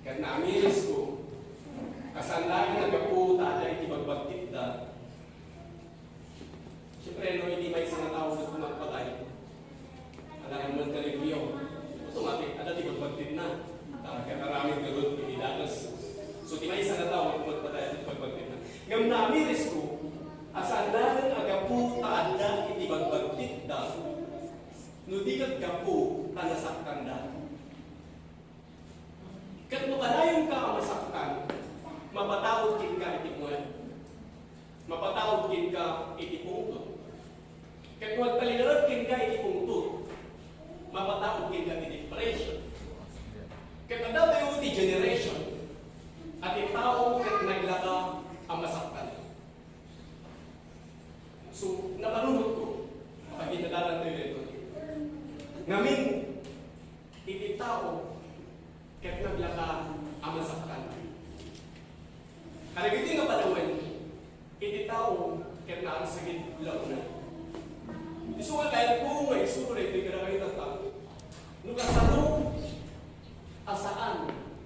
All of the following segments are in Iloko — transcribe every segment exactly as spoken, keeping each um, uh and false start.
Ket naamirisko a saan laeng a gapu ta adda iti bagbagtitda. Siempre, no, iti maysa nga tao ket matpatay, alangan man ka relihiyon, automatic, adda ti bagbagtitna. Ta, ket aramid ngarud iti dakes. So, ti maysa nga tao ket matpatay, adda ti bagbagtitna. Ngem naamirisko a saan laeng a gapu ta adda iti bagbagtitda, no di ket gapu ta nasaktanda. Ket no kadayonka a masaktan, mapataud kenka iti puet. Mapataud kenka iti pungtot. Ket no agtalinaed kenka iti pungtot, mapataud kenka iti depression. Ket adda tayo iti generation a ti tao ket naglaka a masaktan. So, napanunotko, pagidadalan tayo dito. Ngamin, iti tao, ket naglaka a masaktan. Kadagiti nga panawen, iti tao, ket naagsagid la unay. Isu nga kayatko nga isuro daytoy kadakayo tatta, no kasano a saan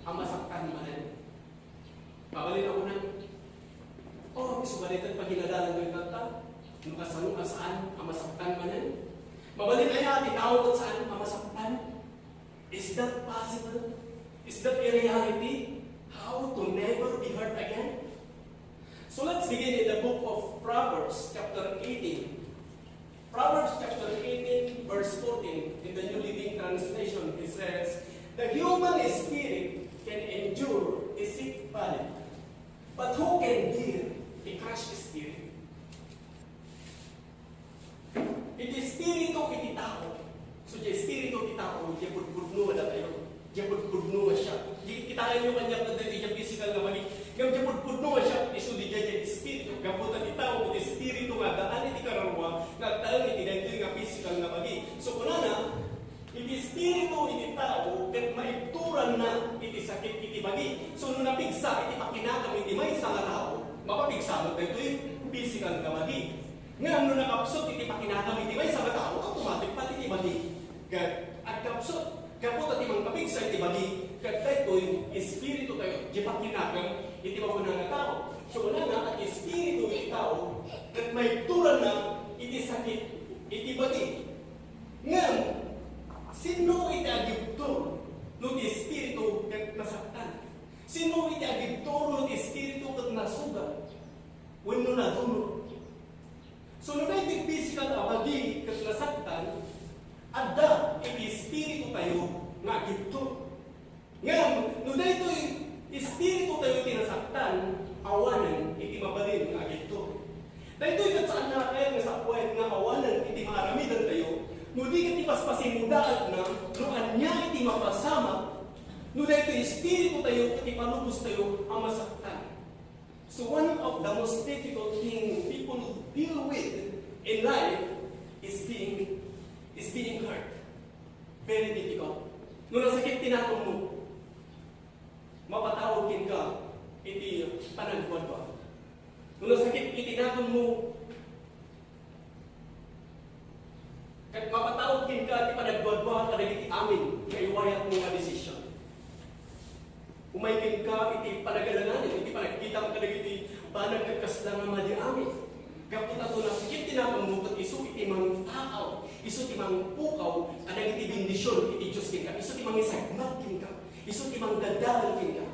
a masaktan manen. Mabalin a kunam, "Oh, isu ba dayta pagidadalan dayta tatta? No kasano a saan a masaktan manen?" Mabalin aya ti tao ket saan a masaktan? Is that possible? Is that a reality? How to never be hurt again? So let's begin in the book of Proverbs, chapter eighteen. Proverbs chapter eighteen, verse fourteen, in the New Living Translation, it says, "The human spirit can endure a sick body, but who can bear a crushed spirit?" Iti espiritu iti tao. So, di espiritu iti tao, di pudpudno nga datayo. Diay pudpudno nga siak. Di, kitaenyo kaniak daytoy diay physical nga bagi. Ngem diay pudpudno nga siak, isu diay, diay espiritu. Gapu ta ti tao, ti espiritu nga addaan iti kararua, nga agtaeng iti daytoy nga physical nga bagi. So, kunana, iti espiritu iti tao, ket maibturanna iti sakit iti bagi. So, no napigsa iti pakinakam iti maysa nga tao, mapapigsa met daytoy physical nga bagi. Ngem no nakapsut iti pakinakam iti maysa nga tao, automatic pati ti bagi ket agkapsut. Gapu ta ti mangkapigsa iti bagi, ket daytoy espiritu tayo, ti pakinakam iti makuna nga tao. So, kunana, ti espiritu iti tao, ket maibturanna iti sakit iti bagi. Ngem, sinno iti agibtur no ti espiritu ket nasaktan? Sinno iti agibtur no ti espiritu ket nasugat wenno nadunot? So, no daytoy physical a bagi ket nasaktan, adda iti espiritu tayo nga agibtur. Ngem, no daytoy espiritu tayo ti nasaktan, awanen iti mabalin nga agibtur. Daytoy ket saan a kayat nga sapuen nga awanen iti maaramidan tayo, no di ket ti paspasimudaatna no ania iti mapasamak, no daytoy espiritu tayo ket ipalubos tayo a masaktan. So one of the most difficult thing people deal with in life is being, is being hurt. Very difficult. No nasakit ti nakem mo, mapataud kenka iti panagduadua. No nasakit iti nakem mo, ket mapataud kenka ti panagduadua kadagiti amin nga iwayat mo nga desisyon. Umay kenka iti panagalanganem, iti panagkitam kadagiti banag ket kasla nga madi amin. Gapu ta no nasakit ti nakem mo ket isu iti mangtakaw, isu ti mangpukaw kadagiti bendision iti Dios kenka, isu ti mangisagmak kenka, isu ti mangdadael kenka.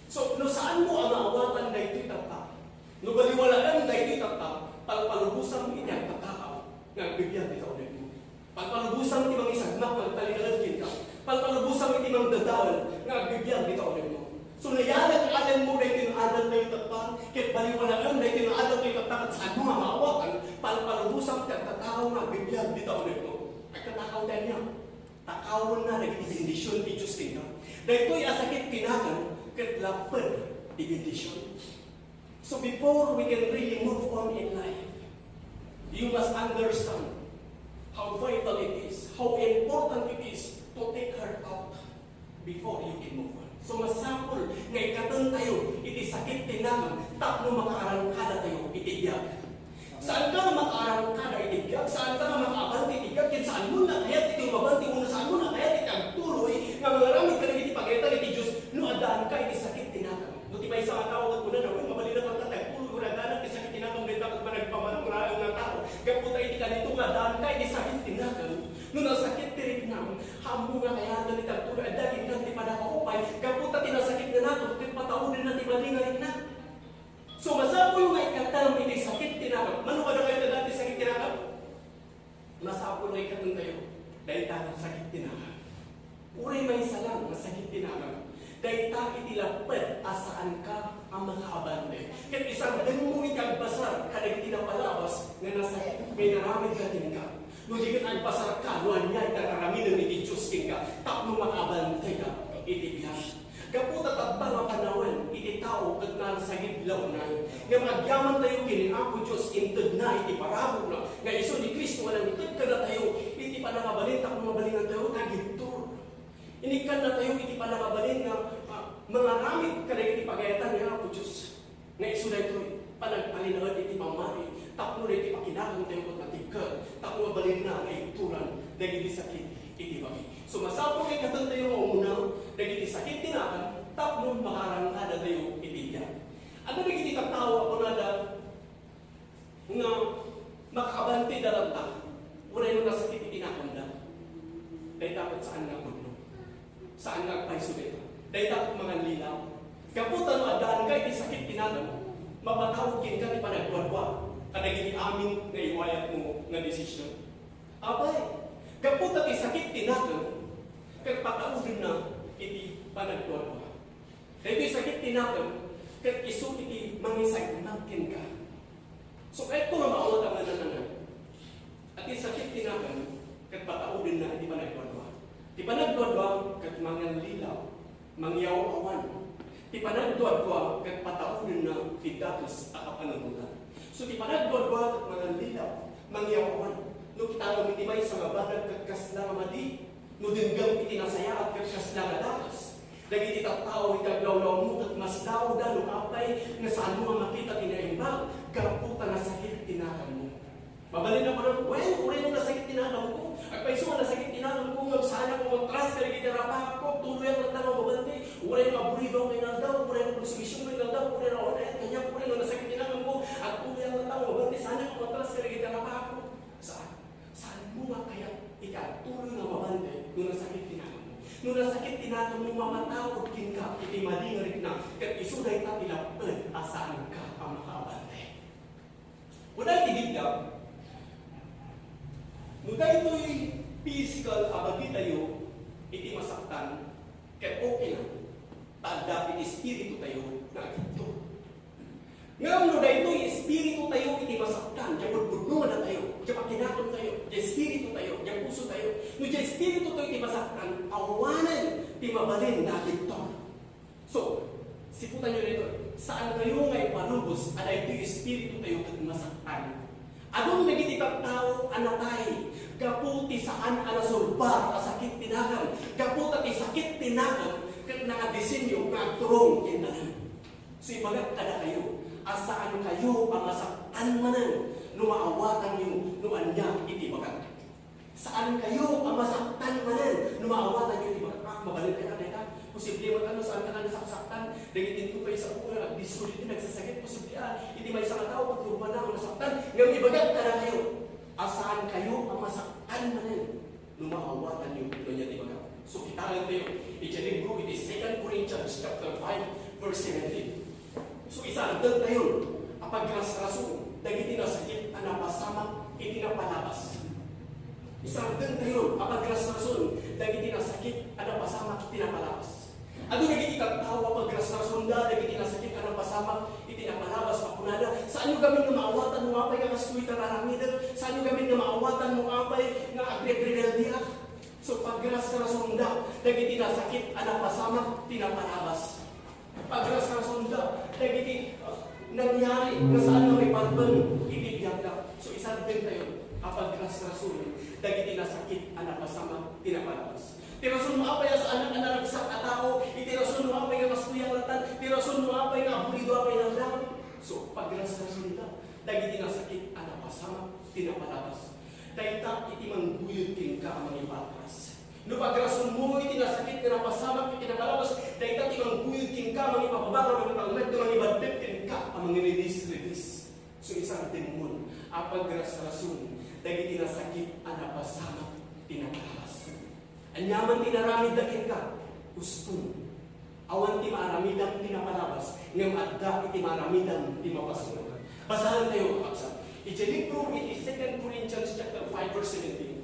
So, no saan mo a maawatan daytoy tatta, no baliwalaem daytoy tatta, palpalubosam iti agtatakaw nga agbibiag dita unegmo. Palpalubosam iti mangisagmak nga agtalinaed kenka. Palpalubosam iti mangdadael nga agbibiag dita unegmo. So, nayalag alan mo daytoy nga adal tayo tatta, ket baliwalaem daytoy nga adal tayo tatta, ket saan mo nga maawatan, palpalubosam ti agtatakaw nga agbibiag dita unegmo. Agtatakaw ti ania? Takawenna dagiti bendision ti Dios kenka. Daytoy a sakit ti nakem ket lapped ti bendision. So before we can really move on in life, you must understand how vital it is, how important it is to take heart out before you can move on. So masapul nga ikkaten tayo iti sakit ti nakem tapno makaarangkada tayo iti biag. Saan ka nga makaarangkada iti biag, saan ka nga makaabanti iti biag, ken saan mo nakayat iti umabanti, wenno saan mo nakayat iti agtuloy nga mangaramid kadagiti pagayatan iti Dios no addaan Ammom nga kayatna ti agtuloy, adda kenka ti pannakaupay, gapu ta ti nasakit nga nakem, ket pataudenna ti madi nga rikna. So, masapul nga ikkatam iti sakit ti nakem. Mano kadakayo ti adda ti sakit ti nakem? Masapul nga ikkatamtayo dayta nga sakit ti nakem. Uray maysa lang nga sakit ti nakem. Dayta iti lapped a saanka a makaabante. Ket isardengmo iti agbasar kadagiti napalabas nga nasakit nga inaramidda kenka. No di ket agbasarka no ania iti aramidem iti Dios kenka tapno makaabanteka iti biag. Gapu ta tatta nga panawen iti tao ket narsagidlawna. Ngem agyamantayo ken ni Apo Dios, intedna iti paraburna nga isu ni Cristo nga nangted kadatayo iti pannakabalin tapno mabalinantayo nga agibtur. Inikkannatayo iti pannakabalin nga, ah, mangaramid kadagiti pagayatan ni Apo Dios. Nga isu daytoy, panagtalinaed iti pammati, tapno daytoy pakinagantayo ket natiked, tapno mabalinna nga ibturan dagiti sakit iti bagi. So, masapul nga ikkatamtayo nga umuna dagiti sakit ti nakem, tapno makaarangkadatayo iti biag. Adda dagiti tattao a kunada nga makaabanteda latta, uray no nasakit iti nakemda. Dayta ket saan nga pudno. Saan nga agpayso dayta. Dayta ket mangallilaw. Gapu ta no addaanka iti sakit ti nakem, mapatawed kenka ti panagduadua kadagiti amin nga iwayatmo nga desisyon. Apay, gapu ta ti sakit ti nakem, ket pataudenna iti panagduadua. Daytoy sakit ti nakem, ket isu iti mangisagmak kenka. So, kayatko nga maawatan nga nananay. A ti sakit ti nakem, ket pataudenna iti panagduadua. Ti panagduadua, ket mangallilaw, mangyaw-awan. Ti panagduadua, ket pataudenna ti dakes a kapanunotan. So, ti panagduadua, ket mangallilaw, mangyaw-awan. No kitaem iti maysa nga banag, ket kasla nga madi, no denggem iti nasayaat, ket kasla nga dakes. Dagiti tattao iti aglawlawmo ket masdaawda no apay nga saanmo nga makita ti naimbag gapu ta nasakit ti naganmo. Mabalin a kunam, "Wen, uray no nasakit ti naganko, agpayso nga nasakit ti naganko, ngem saanak nga umatras kadagiti rapahakko, tuloyak latta nga umabante, uray no aburidoak nga inaldaw, uray no agsumision nga inaldaw, uray no awan ayat kaniak, uray no nasakit ti naganko, agtuloyak latta nga umabante, saanak nga umatras kadagiti rapahakko." Saan? Saanmo nga kayat iti agtuloy nga mabante no nasakit ti naganmo? No nasakit ti naganmo, mapatawed kenka iti madi nga rikna, ket isu dayta ti lapped a saanka a makaabante. Kuna iti Biblia, no daytoy physical a bagitayo iti masaktan, ket okay lang, ta adda iti espiritutayo nga agibtur. Ngem no daytoy espiritotayo iti masaktan, diay pudpudnongantayo, diay pakinagantayo, diay espiritutayo, diay pusotayo, no diay espiritotayo iti masaktan, awanen ti mabalin nga agibtur. So, siputanyo daytoy, saantayo nga ipalubos a daytoy espiritotayo ket masaktan. Adun dagiti tattao a natay gapu ti saan a nasurbat a sakit ti nagan, gapu ta ti sakit ti nagan ket nakadesinyo nga agturong ken tanem. So, ibagak kadakayo a saankayo a masaktan manen no maawatanyo no ania iti ibagak. Saankayo a masaktan manen no maawatanyo iti ibagak. Ah, mabalin aya dayta. Posible man a no saanka nga nasaktan. Dagiti intoy pay sa una, agdisso ditoy nagsasakit. Posible a iti maysa nga tao, pagturbanna nga nasaktan. Ngem ibagak kadakayo a saankayo a masaktan manen no maawatanyo no ania ti ibagak. So, kitaentayo iti libro iti Second Corinthians chapter five, verse seventeen. So, isardengtayon a pagrasrason dagiti nasakit a napasamak iti napalabas. Isardengtayon a pagrasrason dagiti nasakit a napasamak iti napalabas. Adu dagiti tattao a pagrasrasonda dagiti nasakit a napasamak iti napalabas a kunada, "Saanyo gamin nga maawatan no apay nga kastoy ti aramidek? Saanyo gamin nga maawatan no apay nga agrebrebeldiak?" So, pagrasrasonda dagiti nasakit a napasamak ti napalabas. Pagrasrasonda dagiti, uh, nangyari nga saan nga maiparben iti biagda. So, isardengtayon a pagrasrason dagiti nasakit a napasamak ti napalabas. Ti rason no apay a saanak a naragsak a tao, iti rason no apay nga kastoyak latta, ti rason no apay nga aburidoak nga inaldaw. So, pagrasrasonda dagiti nasakit a napasamak ti napalabas. Dayta iti mangguyod kenka a mangipatras. No pagrasonmo iti nasakit nga napasamak iti napalabas, dayta ti mangguyod kenka a mangipababa, mangipangmed, mangibaddek kenka a mangirinis-rinis. So, isardengmon a pagrasrason dagiti nasakit a napasamak ti napalabas. Ania man ti inaramidda kenka, uston. Awan ti maaramidam ti napalabas, ngem adda iti maaramidam ti mapasunod. Basaentayo, kakabsat. Iti libro iti Second Corinthians chapter five, verse seventeen.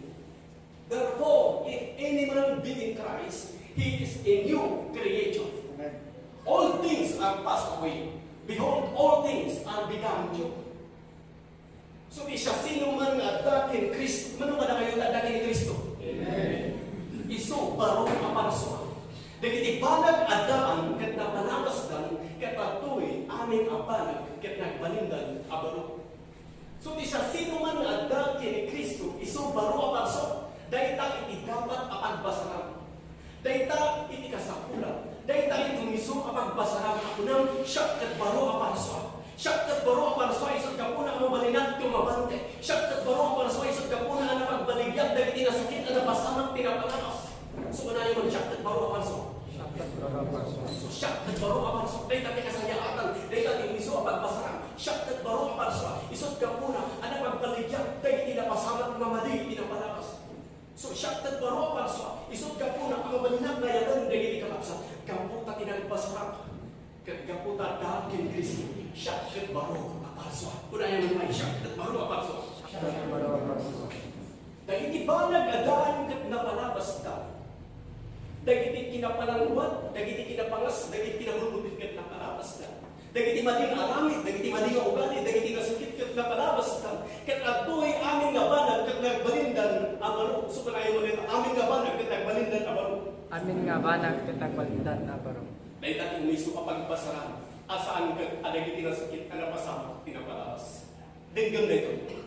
Therefore, if any man be in Christ, he is a new creature. Amen. All things are passed away. Behold, all things are become new. So, ti siasinoman nga adda ken Cristo, mano kadakayo ta adda ken Cristo? Amen. Isu baro a parsua. Dagiti banag a daan ket napalabasdan, ket adtoy amin a banag ket nagbalindan a baro. So, ti siasinoman nga adda ken Cristo, isu baro a parsua. Dayta iti dapat a pagbasaran. Dayta iti kasapulan, dayta iti umisu a pagbasaran a kunam, siak ket baro a parsua. Siak ket baro a parsua, isut' gapuna a mabalinak ti umabante. Siak ket baro a parsua, isut' gapuna a napagbaligyak dagiti nasakit a napasamak ti napalabas. So, kunayo man, siak ket baro a parsua. Siak ket baro a parsua. So, siak ket baro a parsua. Dayta ti kasayaatan, dayta ti umisu a pagbasaran. Siak ket baro a parsua, isut' gapuna a napagbaligyak dagiti napasamak nga madi ti napalabas. So, siak ket baro a parsua, isut' gapuna a mabalinak nga ayaten dagiti kakabsat, gapu ta ti nagbasarak, ket gapu ta addaak ken Cristo, siak ket baro a parsua. Kunayo man pay, siak ket baro a parsua. Siak ket baro a parsua. Dagiti banag a daan ket napalabasda. Dagiti kinapalangwat, dagiti kinapangas, dagiti kinabulbulbit ket napalabasda. Dagiti madi nga aramid, dagiti madi nga ugali, dagiti nasakit ket napalabasda. Ket adtoy amin nga banag ket nagbalindan a baro. So, kunayo man, amin nga banag ket nagbalindan a baro. Amin nga banag ket nagbalindan a baro. Dayta ti umisu a pagbasaran, a saan ket a dagiti nasakit a napasamak ti napalabas. Denggem daytoy.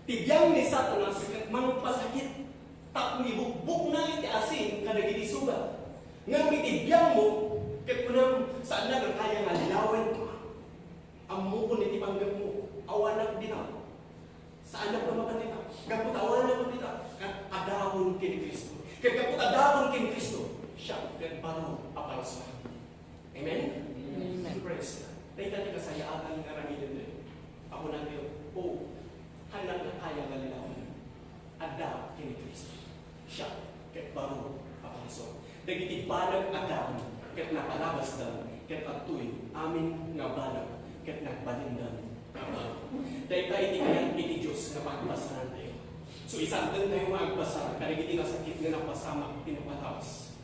Ti biang ni Satanas ket mangpasakit tapno ibukbokna iti asin kadagiti sugat. Ngem iti biangmo, ket kunam, saannak a kaya nga lilawen. Ammokon iti panggepmo, awanak dita. Saannak a mapan dita. Gapu ta awanak dita, ket addaakon ken Cristo. Ket gapu ta addaakon ken Cristo, siak ket baro a parsua. Amen? Amen. Praise God. Dayta ti kasayaatan nga aramiden tayo. Apo natin, oh, hannak nga kaya nga lilawen. Adda ken Cristo. Siak ket baro a parsua. Dagiti banag a daan ket napalabasdan, ket adtoy amin nga banag ket nagbalindan a baro. Dayta iti kayat iti Dios nga pagbasaran tayo. So, isardeng tayo nga agbasar kadagiti nasakit nga napasamak ti napalabas.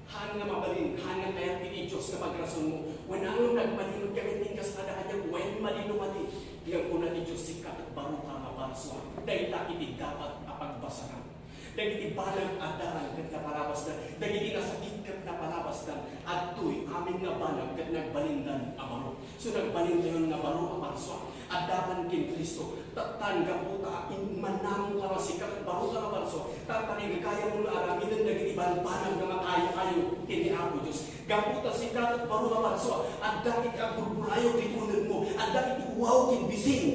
Haan nga mabalin, haan nga kayat iti Dios nga pagrasonmo. Wen, ngem nagbalin, gamin ti inkastada kaniak, wen, madi no madi. Ngem kuna ti Dios, sika ket baroka nga parsua. Dayta iti dapat a pagbasaran. Dagiti banag a daan ket napalabasdan, dagiti nasakit ket napalabasdan, adtoy amin nga banag ket nagbalindan a baro. So, nagbalintayon nga baro a parsua. Addakan ken Cristo. Tattan gapu ta in-, manamoka nga sika ket baro nga parsua. Tattan igagayam nga aramiden dagiti banbanag nga makaayo-ayo ken ni Apo Dios. Gapu ta sika ket baro nga parsua, adda iti agburburayo ti unegmo. Adda iti uwaw ken bisin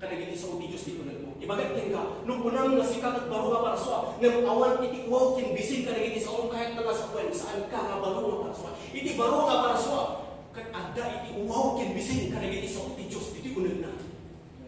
kadagiti sao ti Dios ti unegmo. Ibagat kenka, no kunam nga sika ket baro nga parsua, ngem awan iti uwaw ken bisin kadagiti sao, kayatna nga sawen, saanka nga baro nga parsua. Iti baro nga parsua, ket adda iti uwaw ken bisin kadagiti sao ti Dios iti unegna.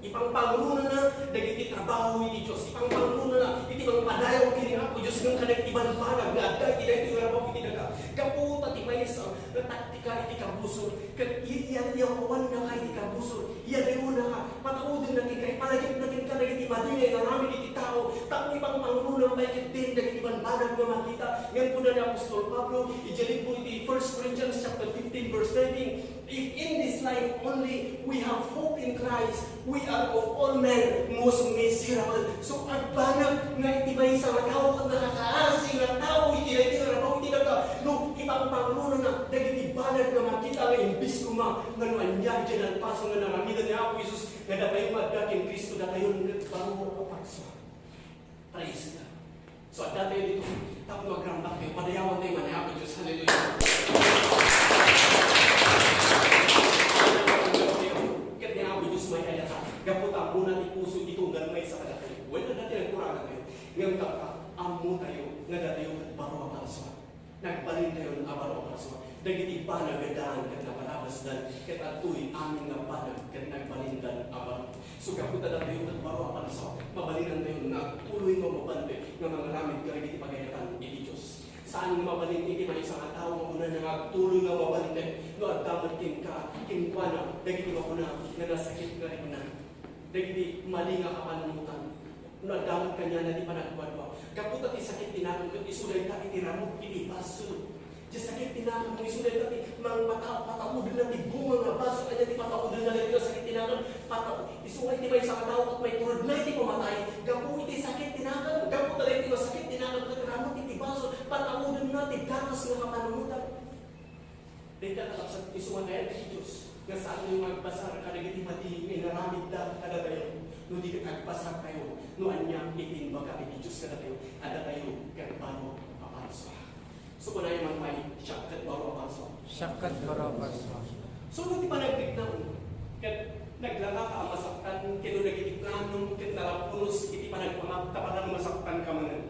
Ipangpangronana dagiti trabaho iti Dios. Ipangpangronana iti mangpadayaw ken ni Apo Dios ngem kadagiti banbanag nga adda iti daytoy nga rabaw iti daga. Gapu ta ti maysa nga taktika iti kabusor, ket i-, iya-, iyawaannaka iti kabusor, iyadayonaka, pataudenna kenka, ipalagipna kenka dagiti madi nga inaramid iti tao, tapno ipangpangronam pay ketdin dagiti banbanag nga makita. Ngem kuna ni Apostol Pablo, idiay libro iti First Corinthians chapter fifteen, verse nineteen, "If in this life only we have hope in Christ, we are of all men most miserable." So, agbanag nga iti maysa nga tao ket nakakaasi nga tao iti daytoy nga rabaw iti daga, no ipangpangronana dagiti banag nga makita nga imbes koma nga no ania idiay nalpasen nga naramiden ni Apo Jesus nga datayo nga adda ken Cristo, datayon ket baro a parsua. Praise God. So, adda tayo dito. Tapno agrambak tayo, padayawan tayo man ni Apo Diyos. Hallelujah. Ket ni Apo Diyos may ayat. Gapu ta ammona ti puso ti tunggal maysa kadatayo. Wen, adda ti nagkuragan tayo. Ngem ta, ammo tayo nga datayo ket baro a parsua. Nagbalintayon a baro a parsua. Dagiti banag a daan ket napalabasdan, ket adtoy amin nga banag ket nagbalindan a baro. So, gapu ta datayo ket baro a parsua, mabalinantayo nga agtuloy nga umabante nga mangaramid kadagiti pagayatan iti Dios. Saan nga mabalin iti maysa nga tao nga kunana nga agtuloy nga umabante no adda met kenka, kenkuana, dagiti makuna nga nasakit nga rikna, dagiti mali nga kapanunotan. No adda met kaniana ti panagkuadua. Gapu ta ti sakit ti nakem ket isu dayta iti ramut iti basol. Ti sakit ti nakem isu dayta ti mangpata-, pataudenna ti bunga nga basol. Ania ti pataudenna daytoy a sakit ti nakem? Pata-, isu nga iti maysa nga tao ket maiturod na iti pamatay. Gapu iti sakit ti nakem, gapu ta daytoy a sakit ti nakem ket ramut iti basol, pataudenna ti dakes nga kapanunotan. Dayta kakabsat, isu nga kayat ti Dios nga saantayo nga agbasar kadagiti madi nga inaramidda kadatayo, no di ket agbasartayo no ania iti imbaga iti Dios kadatayo, a datayo ket baro a parsua. So, kunayo man pay, siak ket baro a parsua. Siak ket baro a parsua. So, no ti panagriknam ket naglakaka a masaktan, ken no dagiti planom ket nalapunos iti panagpamagtapakan, masaktan ka manen.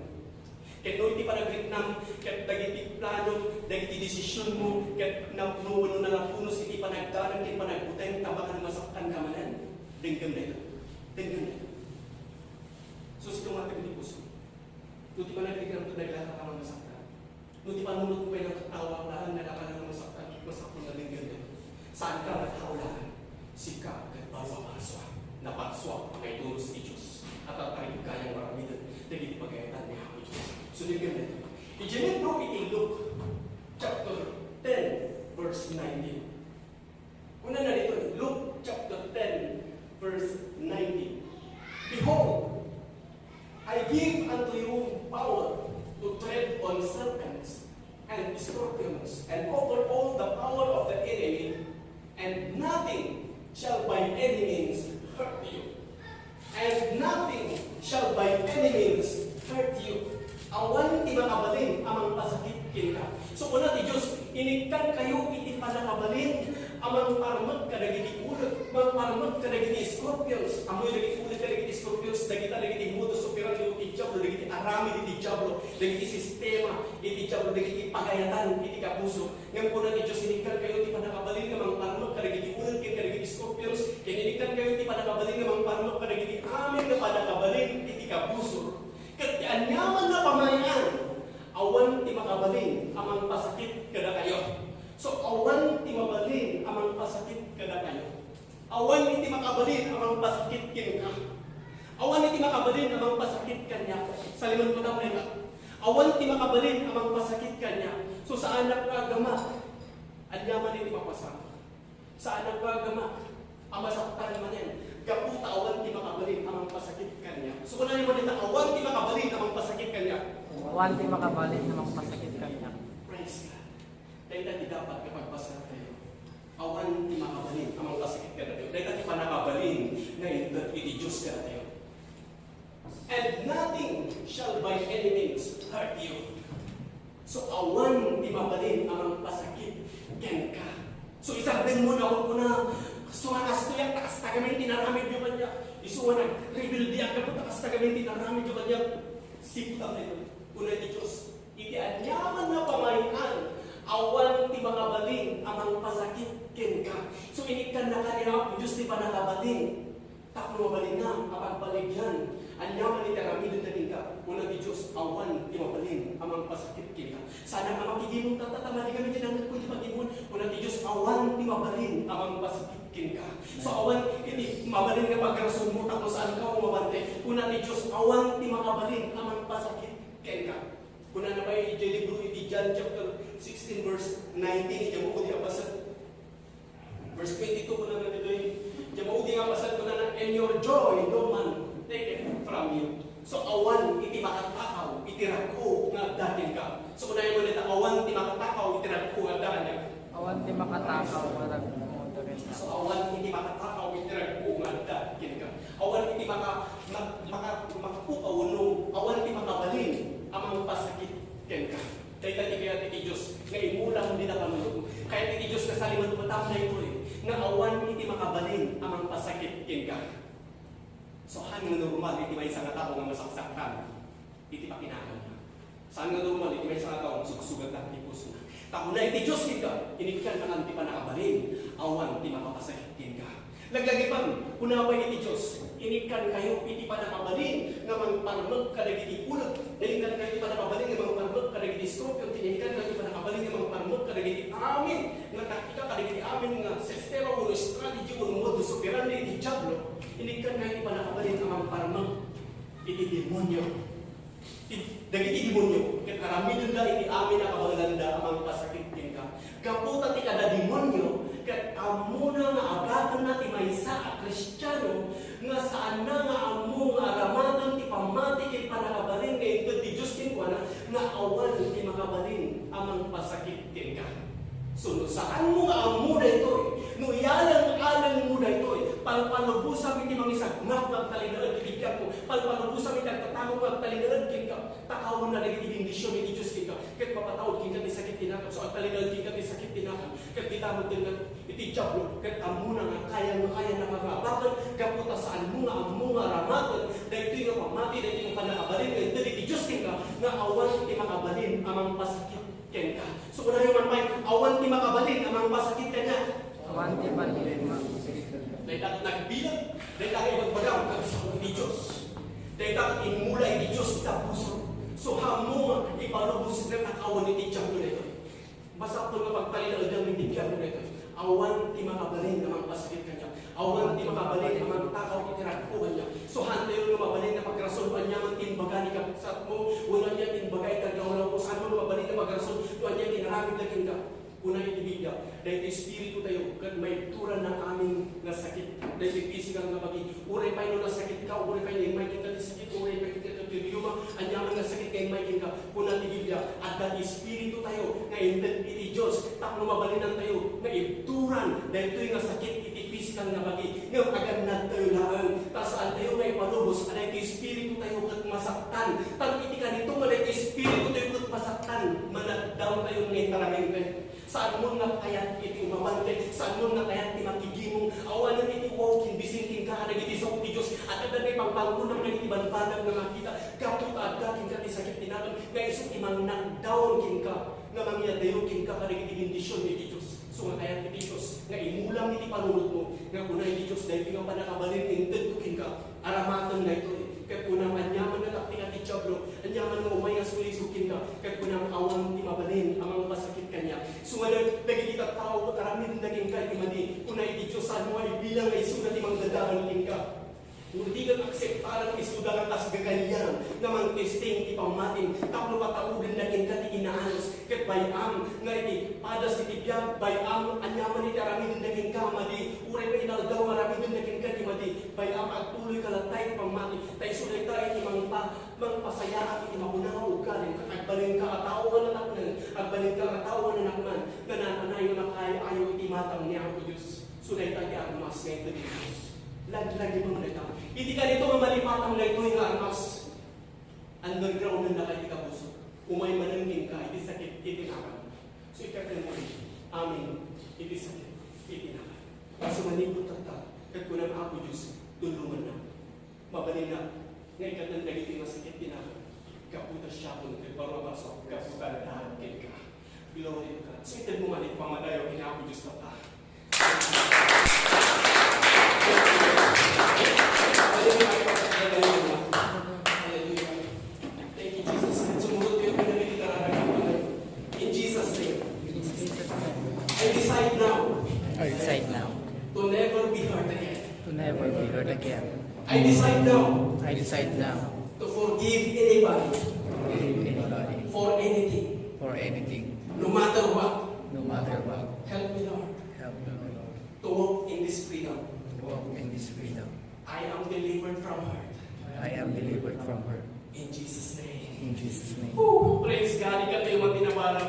Ket no iti panagriknam, ket dagiti plano, dagiti desisionmo, ket na-, no, no nalapunos iti panagdanag ken panagbuteng, ta baka no masaktan ka manen, denggem dayta. Denggem dayta. So, sika nga taga-, no ti panagriknam ket naglakaka a masaktan. No ti panunotmo pay nga tattao, apalan, nagkakalang masaktan, masaktan na denggem dayta. Saanka nga tao laeng, sika ket baro a parsua. Naparsua, pangaituros ti Dios. A tartarig gayam nga aramiden dagiti pagayatan ni Apo Dios. So, denggem dayta. Idiay libro iti Luke, chapter ten, verse nineteen. Kunana ditoy, Luke chapter ten, verse nineteen. Behold, I give unto you power to tread on serpents and scorpions and over all the power of the enemy, and nothing shall by any means hurt you. And nothing shall by any means hurt you. Awan ti makabalin a mangpasakit kenka. So, kuna ti Dios, inikkankayo iti pannakabalin a mangparmek kadagiti uleg, mangparmek kadagiti scorpions. Ammoyo dagiti uleg kadagiti scorpions, dagita dagiti modus operandi iti Diablo, dagiti aramid iti Diablo, dagiti sistema iti Diablo, dagiti pagayatan iti kapuso. Ngem kuna ti Dios, inikkankayo ti pannakabalin nga mangparmek kadagiti uleg ken kadagiti scorpions, ken inikkankayo ti pannakabalin nga mangparmek kadagiti amin nga pannakabalin iti kapuso. Ket ti aniaman a pamay-an, awan ti makabalin a mangpasakit kadakayo. So, awan ti mabalin a mangpasakit kadakayo. Awan iti makabalin a mangpasakit kenka. Awan iti makabalin a mangpasakit kaniak. Salimen ko ta, awan ti makabalin a mangpasakit kaniak. So, saanak nga agama. Ania man iti mapasamak. Saanak nga agama a masaktan manen. Gapu ta awan ti makabalin a mangpasakit kaniak. So, kunayo man ita, awan ti makabalin a mangpasakit kaniak. Awan ti makabalin a mangpasakit kaniak. Praise God. Dayta ti dapat nga pagbasartayo. Awan ti makabalin a mangpasakit kadatayo. Dayta ti pannakabalin nga inted iti Dios kadatayo. And nothing shall by any means hurt you. So, awan ti mabalin a mangpasakit kenka. So, isardengmo, awan kuna, "Kastoy, kastoyak, ta kasta gamin ti inaramidyo kaniak." Isu nga nagrebeldeak gapu ta kasta gamin ti inaramidyo kaniak. Siputang daytoy. Kuna ti Dios, iti aniaman a pamay-an, awan ti makabalin a mangpasakit kenka. So, inikkannaka ni Apo Dios ti pannakabalin. Tapno mabalinna a pagbaligyan aniaman iti aramidenda kenka. Kuna ti Dios, awan ti mabalin a mangpasakit kenka. Saanak a makigimong tatta, ta madi gamin ti nangngegko iti pagimong. Kuna ti Dios, awan ti mabalin a mangpasakit kenka. So, awan iti mabalin nga pagrasonmo tapno saanka umabante. Kuna ti Dios, awan ti makabalin a mangpasakit kenka. Kunana pay idiay libro iti John chapter sixteen, verse nineteen, idiay maudi a paset. Verse twenty-two, kunana ditoy, idiay maudi nga paset, kunana, "And your joy no man taketh from you." So, awan iti makatakaw iti rag-o nga adda kenka. So, kunayo man ita, awan ti makatakaw iti rag-o nga adda kaniak. Awan ti makatakaw nga rag-o nga adda kenka. So, awan iti makatakaw iti rag-o nga adda kenka. Awan iti maka-, ma-, maka-, makapukaw wenno awan ti makabalin a mangpasakit kenka. Dayta ti kayat iti Dios nga imulam dita panunot. Kayat iti Dios nga salimetam daytoy nga awan iti makabalin a mangpasakit kenka. So, saan nga normal iti maysa nga tao nga masaksaktan iti pakinaganna? Saan nga normal iti maysa nga tao nga sugsugatna ti pusona? Ta kuna iti Dios kenka, "Inikkannakan ti pannakabalin, awan ti makapasakit kenka." Laglagipan, kuna pay iti Dios, "Inikkankayo iti pannakabalin nga mangparmek kadagiti uleg, inikkankayo iti pannakabalin nga mangparmek kadagiti scorpion, inikkankayo iti pannakabalin nga mangparmek kadagiti amin nga taktika, kadagiti amin nga sistema wenno strategy wenno modus operandi iti Diablo, inikkankayo iti pannakabalin nga mangparmek iti demonio." Ti-, dagiti demonio, ket aramidenda iti amin a kabaelanda a mangpasakit kenka. Gapu ta ti kada demonio, ket ammona nga agatenna ti maysa a Kristiano nga saanna nga ammo nga aramaten ti pammati ken pannakabalin nga inted ti Dios kenkuana, nga awan ti makabalin a mangpasakit kenka. So, no saanmo nga ammo daytoy, no iyaleng-alengmo daytoy, palpalubosam iti mangisagmak nga agtalinaed iti biagmo, palpalubosam iti agtatango nga agtalinaed kenka, takawenna dagiti bendision iti Dios kenka, ket mapataud kenka ti sakit ti nakem, so agtalinaed kenka ti sakit ti nakem, ket dita met iti Diablo, ket ammona nga kaya, nga kayana nga abaken, gapu ta saanmo nga ammo nga aramaten daytoy nga pammati, daytoy nga pannakabalin nga inted iti Dios kenka, nga awan ti makabalin a mangpasakit kenka. So, kunayo man pay, awan ti makabalin a mangpasakit kaniak. Awan ti makabalin a mangpasakit. Dayta nagbilang, dayta nga ibagbagam, ket sao iti Dios. Dayta immula iti Dios, tapuso. So, ammo nga ipalubos nga takawen iti Diablo daytoy. Masapul nga pagtalinaedam iti Diablo daytoy. Awan ti makabalin a mangpasakit kaniak. Awan ti makabalin a mangtakaw iti ragko kaniak. So, haantayo nga mabalin nga pagrason no ania man ti imbaga ni kabsatmo, wenno ania ti imbaga iti aglawlawko. Saanmo nga mabalin nga pagrason no ania ti inaramidda kenka. Kuna iti Biblia, daytoy espiritu tayo, ket maibturan na amin nga sakit. Daytoy pisikal nga bagi. Uray pay no nasakit ka, uray pay no immay kenka ti sakit, uray immay kenka ti rheuma, ania man nga sakit nga immay kenka. Kuna ti Biblia, adda ti espiritu tayo nga inted iti Dios tapno mabalinantayo nga ibturan daytoy nga sakit iti pisikal nga bagi, ngem agannadtayo laeng, ta saantayo nga ipalubos a daytoy espiritu tayo ket masaktan. Tan iti kanito nga daytoy espiritu tayo ket masaktan, managdawtayo nga intaramentayo. Saanmo nga kayat iti umabante, saanmo nga kayat ti makigimong, awanen iti wow ken bising kenka kadagiti sao ti Dios, adda dagiti pangpangunam dagiti bambanag nga makita, gapu ta adda kenka ti sakit ti nakem, nga isu ti mangnakdaw kenka, nga mangyadayo kenka kadagiti bendision iti Dios. So nga kayat iti Dios nga imulam iti panunotmo, nga kuna iti Dios, daytoy nga pannakabalin intedko kenka, aramaten daytoy. Ket kunam, ania man nga taktika ti Diablo, ania man nga umay nga sulisog kenka, ket kunam, awan ti mabalin a mangpasakit kaniak. So nga dag-, dagiti tattao ket aramidenda kenka iti madi, kuna iti Dios, saanmo nga ibilang nga isuda ti mangdadael kenka. No di ket akseptaran isuda nga kasgagayan nga mangtesting ti pammatim tapno pataudenda kenka ti kinaanus. Ket bay-am nga iti padas iti biag, bay-am ania man iti aramidenda kenka a madi, uray nga inaldaw nga aramidenda kenka ti madi, bay-am agtuloyka latta iti pammati, ta isu dayta iti mangpa-, mangpasayaat iti mapuna nga ugalim, ket agbalinka a tao nga nanakneng, agbalinka a tao nga nanakman, nga naan-anay nga makaay-ayo iti matang ni Apo Dios. So dayta ti armas nga inted ti Dios. Laglagipen dayta. Iti kanito nga malipatan daytoy nga armas, underground-ennaka iti kabusor. Umay manen kenka iti sakit iti nakem. So, ikkanenmo amin iti sakit iti nakem. So, manipud tatta, ket kunam, Apo Dios, tulongannak. Mabalinnak nga ikkan dagiti nga sakit ti nakem. Gapu ta siakon ket baro a basol, gapu ta addaak kenka. Glory to God. So, itedmo man iti pamadayo ken Apo Dios tatta. Hallelujah. Hallelujah. Thank you, Jesus. Sumurot kayo, pinamili ka, raragay. In Jesus' name. I decide now I decide now to never be hurt again. To never be hurt again. I decide now I decide now to forgive anybody to forgive anybody for anything. For anything. No matter what. No matter what. Help me, Lord. Help me, Lord. To walk in this freedom. To walk in this freedom. I am delivered from hurt. I am delivered from hurt. In Jesus' name. In Jesus' name. Woo! Praise God. Ikatayo man tinabaran.